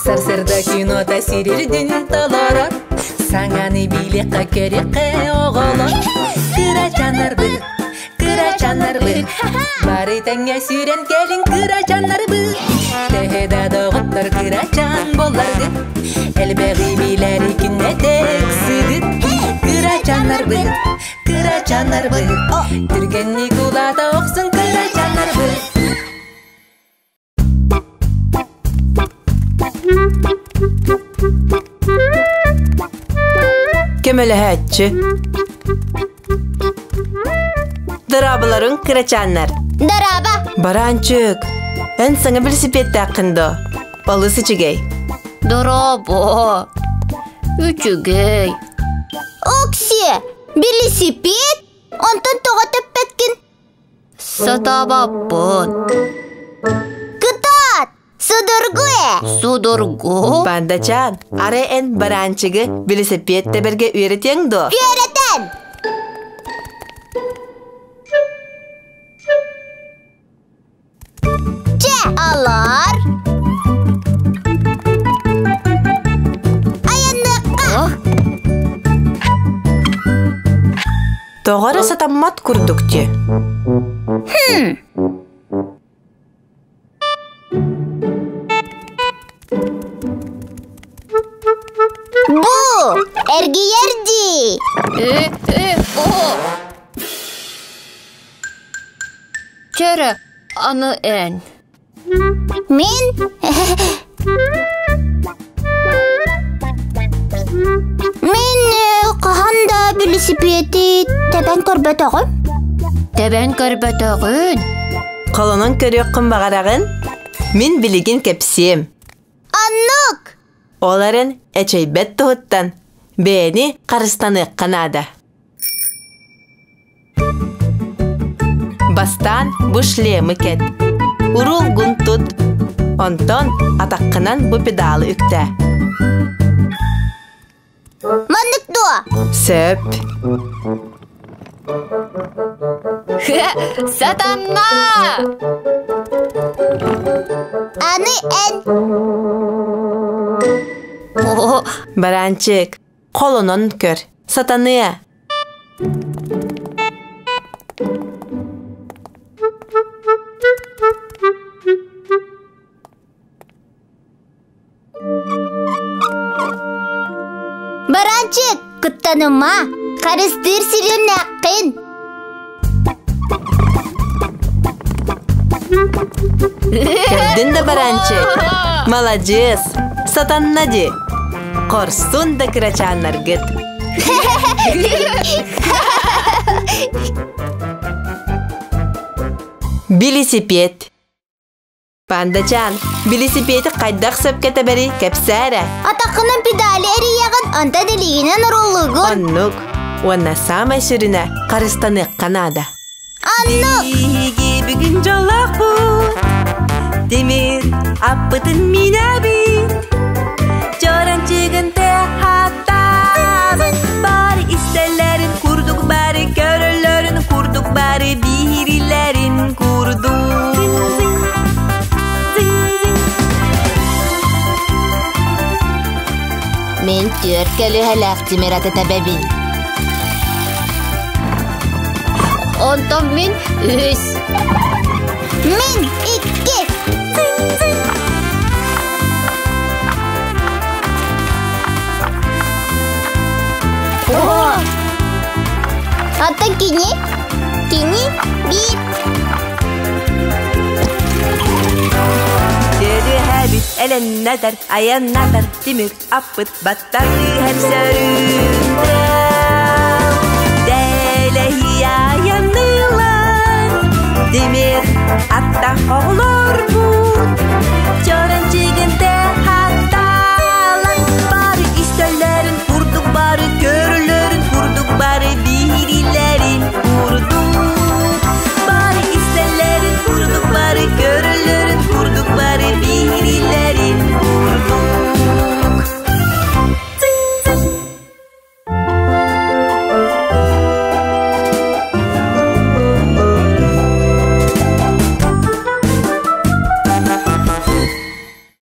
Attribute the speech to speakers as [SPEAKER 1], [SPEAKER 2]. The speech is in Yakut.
[SPEAKER 1] Сарсырда кинота сирирдин толорор Саҥаны билиэххэ көрүөххэ оҕолор Кырачаннарбыт, кырачаннарбыт Бары тэҥҥэ сүүрэн кэлиҥ кырачаннарбыт Төһө да доҕоттор кырачан буолларгыт Элбэҕи билэри күннэтэ ыксыгыт Кырачаннарбыт, кырачаннарбыт Түргэнник улаата охсун кырачаннарбыт
[SPEAKER 2] Көмөлөһөөччү Дорооболоруҥ, кырачааннар!
[SPEAKER 3] Дорообо!
[SPEAKER 2] Бараанчык, эн саҥа велосипедтааххын дуо? Олус үчүгэй.
[SPEAKER 4] Дорообо! Үчүгэй.
[SPEAKER 3] Окси, велосипед? Онтон тоҕо тэппэккин?
[SPEAKER 4] Сатаабаппын.
[SPEAKER 3] Кытаат! Судургу ээ!
[SPEAKER 4] Судургу?
[SPEAKER 2] Пандачаан, арай эн бараанчыгы велосипед тэбэргэ үөрэтиэҥ дуо?
[SPEAKER 3] Үөрэтэн! Чэ, алар! Айанныахха!
[SPEAKER 2] Тоҕо эрэ сатаммат курдук дии.
[SPEAKER 3] Бу эргийэр дии.
[SPEAKER 4] Э, э, о! Чэрэ, аны эн.
[SPEAKER 3] Мин? Мин хаһан да велосипеди тэбэн көрбөтөҕүм.
[SPEAKER 4] Тэбэн көрбөтөҕүн?
[SPEAKER 2] Холонон көрүөххүн баҕараҕын? Мин билигин кэпсиэм.
[SPEAKER 3] Оннук!
[SPEAKER 2] Ол эрэн эчэйбэт туһуттан бэйэни харыстаныахха наада. Бастаан бу шлемы кэт, уруулгун тут, онтон атаххынан бу педалы үктээ.
[SPEAKER 3] Маннык дуо?
[SPEAKER 2] Сөп.
[SPEAKER 4] Сатанна!
[SPEAKER 3] Аны эн.
[SPEAKER 2] Баранчик, холонон көр. Сатаныа.
[SPEAKER 3] Баранчик, куттаныма, харыстыыр сириннээххин.
[SPEAKER 2] Көрдүн да баранчик, маладьыас, сатанна дии. Хорсун да кырачааннаргыт. Билисипиэт. Пандачаан, билисипиэти хайдах сөпкө тэбэри кэпсээ эрэ.
[SPEAKER 3] Атаххынан педали эрийэҕин, онтон илиигинэн оруллугун.
[SPEAKER 2] Оннук. Уонна саамай сүрүнэ харыстаныахха наада.
[SPEAKER 3] Оннук.
[SPEAKER 2] Биһиги бүгүн дьоллоохпут, тимир аппытын минэбит. Чоранчыгын хаттабыт, бары истэллэрин курдук бары көрөллөрүн курдук бары биһирилэрин курдук.
[SPEAKER 3] Мин түөрт көлүөһэлээх тимир аты тэбэбин.
[SPEAKER 4] Онтон мин үс.
[SPEAKER 3] Мин икки. О! Оттон кини? Кини биир.
[SPEAKER 2] Дөрүһэбит элэннэтэр, айаннатар тимир аппыт баттарыһар сөрүүнтэн. Дэлэһи айанныылар, тимир атта оҕолор.